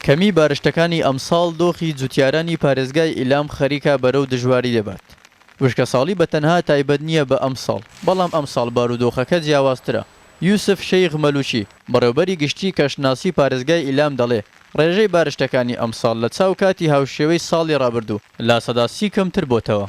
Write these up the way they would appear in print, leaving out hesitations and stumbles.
کەمیی بارشتەکانی ئەمساڵ دۆخی جوتیارانی پارێزگای ئیلام خەریکە بەرەو دژواری دەبات. وشکەساڵی بە تەنها تایبەت نییە بە ئەمساڵ، بەڵام ئەمساڵ بارودۆخەکە جیاوازترە. یوسف شەیخ مەلوچی، بەڕێوبەری گشتیی کەشناسی پارێزگای ئیلام دەڵێ، ڕێژەی بارشتەکانی ئەمساڵ لە چاو کاتی هاوشێوەی ساڵی ڕابردوو 30% کەمتر بۆتەوە.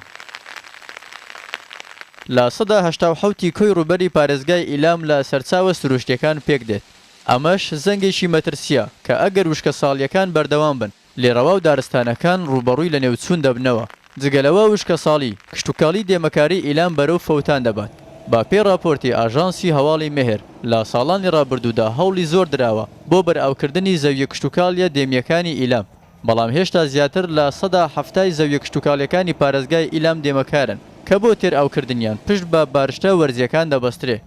87% ی کۆی ڕووبەری پارێزگای ئیلام لە سەرچاوە سروشتییەکان پێکدێت، ئەمەش زەنگێکی مەترسییە کە ئەگەر وشکەساڵییەکان بەردەوام بن، لێڕەوا و دارستانەکان ڕووبەڕووی لەنێوچوون دەبنەوە. جگە لەوە وشکەساڵی، کشتوکاڵی دێمەکاری ئیلام بەرەو فەوتان دەبات. بە پێی ڕاپۆرتی ئاژانسی هەواڵی مێهر، لە ساڵانی ڕابردوودا هەوڵی زۆر دراوە بۆ بەرئاوکردنی زەویە کشتوکاڵیە دێمییەکانی ئیلام، بەڵام هێشتا زیاتر لە 70% ی زەویە کشتوکاڵیەکانی پارێزگای ئیلام دێمەکارن کە بۆ تێرئاوکردنیان پشت بە بارشتە وەرزییەکان دەبەسترێ.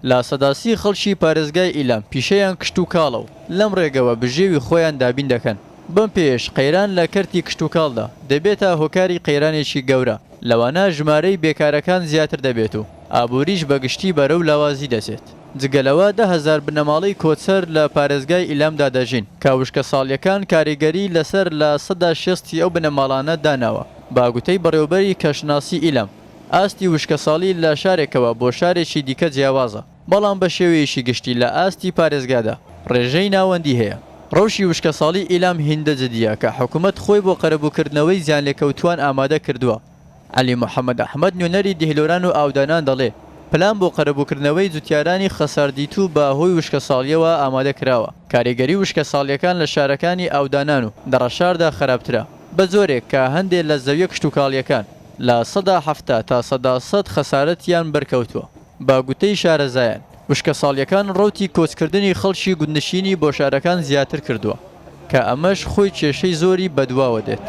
30% خەڵکی پارێزگای ئیلام پیشەیان کشتوکاڵە و لەم ڕێگەوە بژێوی خۆیان دابین دەکەن. بەم پێیەش قەیران لە کەرتی کشتوکاڵدا دەبێتە هۆکاری قەیرانێکی گەورە، لەوانە ژمارەی بێکارەکان زیاتر دەبێت و ئابووریش بە گشتی بەرەو لاوازی دەچێت. جگە لەوە 10,000 بنەماڵەی کۆچەر لە پارێزگای ئیلامدا دەژین کە وشکەساڵییەکان کاریگەری لەسەر 60% ی ئەو بنەماڵانە داناوە. بە گوتەی بەڕێوەبەری کەشناسی ئیلام، ئاستی وشکەساڵی لە شارێکەوە بۆ شارێکی دیکە جیاوازە، بەڵام بە شێوەیەکی گشتی لە ئاستی پارێزگادا ڕێژەی ناوەندی هەیە. ڕەوشی وشکەساڵی ئیلام هیندە جدییە کە حکومەت خۆی بۆ قەرەبووکردنەوەی زیانلێکەوتووان ئامادە کردووە. عەلی محەمەد ئەحمەد نوێنەری دهلۆران و ئاودانان دەڵێ، پلان بۆ قەرەبووکردنەوەی جوتیارانی خەساردیتوو بە هۆی وشکەساڵییەوە ئامادە کراوە. کاریگەری وشکەساڵییەکان لە شارەکانی ئاودانان و دەڕەشاردا خەراپترە، بە جۆرێک کە هەندێ لە زەویە کشتوکاڵییەکان 70% تا 100% خەسارەتیان بەرکەوتووە. بە گوتەی شارەزایان، وشکەساڵییەکان ڕەوتی کۆچکردنی خەڵکی گوندنشینی بۆ شارەکان زیاتر کردووە، کە ئەمەش خۆی کێشەی زۆری بەدواوە دێت.